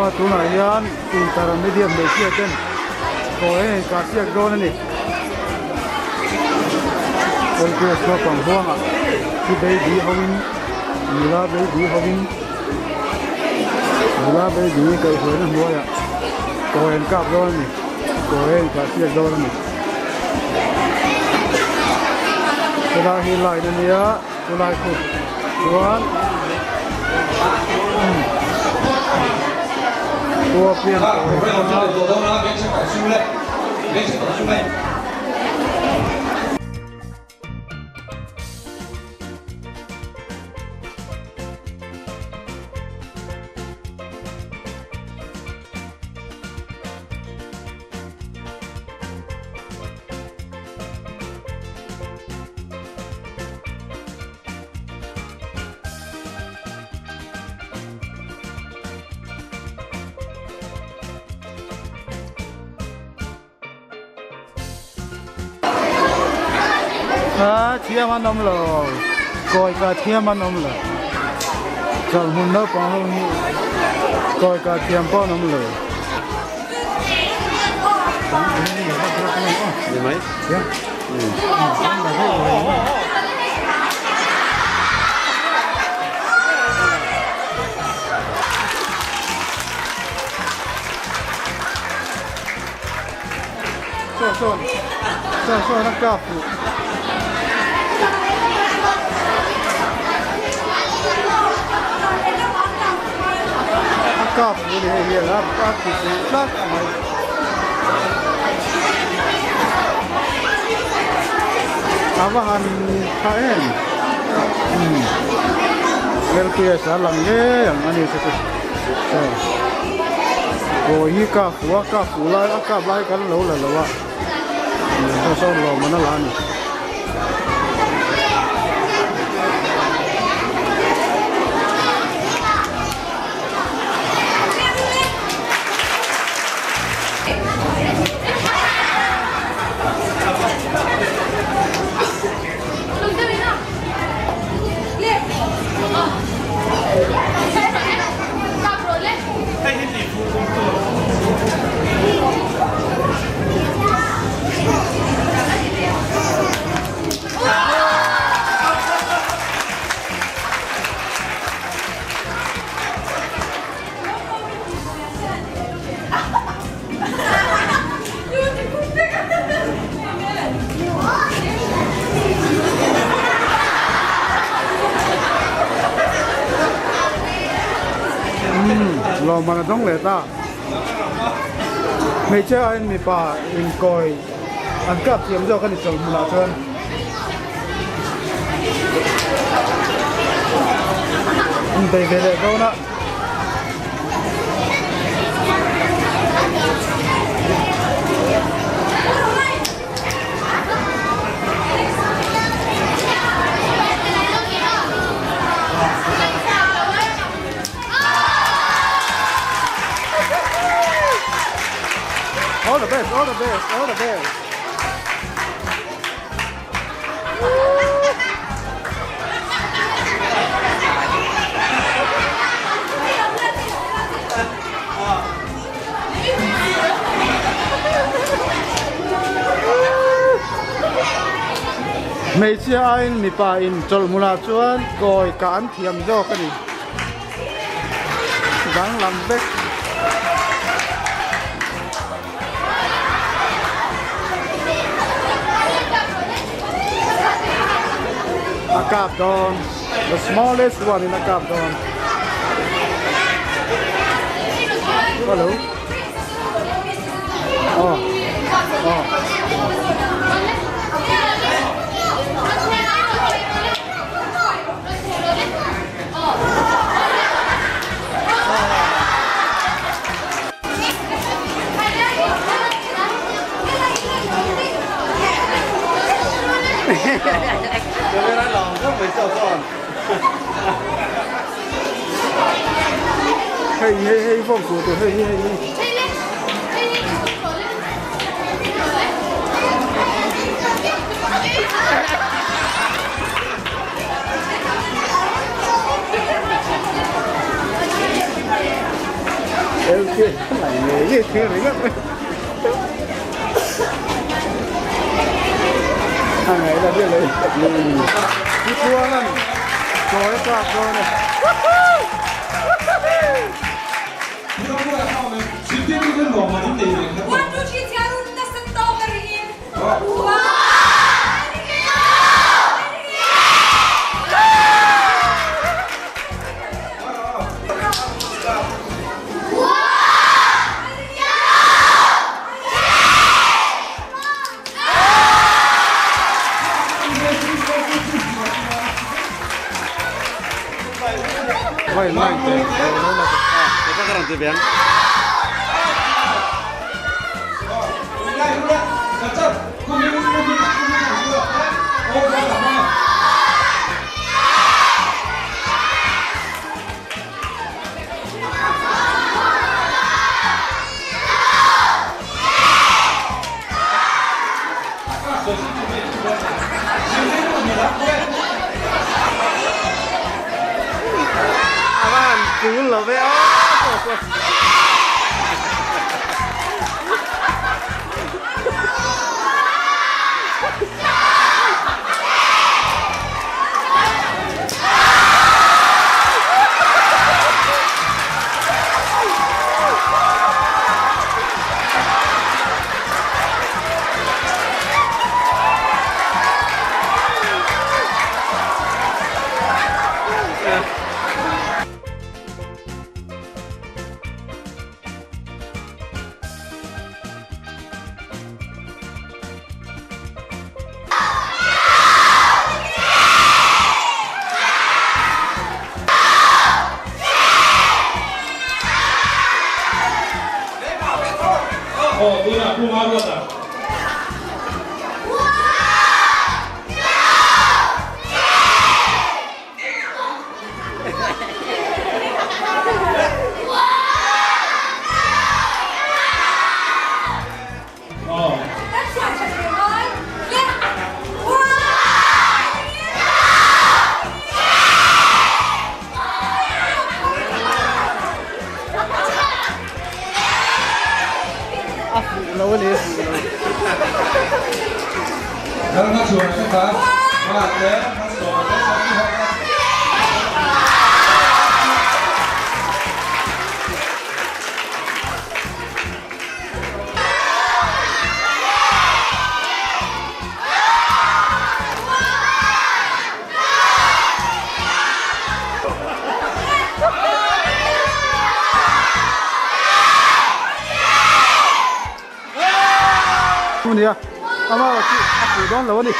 a tunah hian intermediate hmeichhia ten kawi an inkah siak dawn a ni. LPS naupang huangah thi baby hoin nula baby hoin nula baby kaihhruaina hnuaiah kawi an kap dawn a ni kawi an inkah siak dawn a ni. Helai hi line a nia. Chulai khu chuan khua pian kawi khawn a. A thiam an awm lo kawi ka thiam an awm lo chawlhmun naupang ho hi kawi ka thiam pawh an awm lo. Saw sawn saw sawn a kap fuh. A kap fuh ni hei hian a a ti fuh tlat mai. A va han tha em umm LPS a lang ngei ang a ni chu chu saw kawi hi kap fuh a kap fuh lai a kap lai kan lo la lo a saw sawn lawm an a la a ni. Lawmman a dawng leh ta. Hmeichhia aiin mipa inkawi an kap thiam zawk a ni chawlh hmunah chuan. Inbei ve leh dawn a. All the best, all the best, all the best. Hmeichhia aiin mipa in chawlh hmunah chuan kawi kah an thiam zawk a ni. Danglam vek. A kap dawn the smallest one in a kap dawn hello oh oh Hei hei hei vawk tur tur hei hei hei. Ngei ngei thil ringawt mai. A ngaihna vel a ni. Pu Tluanga'n chawi a tlak dawn e. A va han tul lo ve aw. A fuh lo a ni, a fuh lo. Nia ama chu a fuh dawn lo a ni.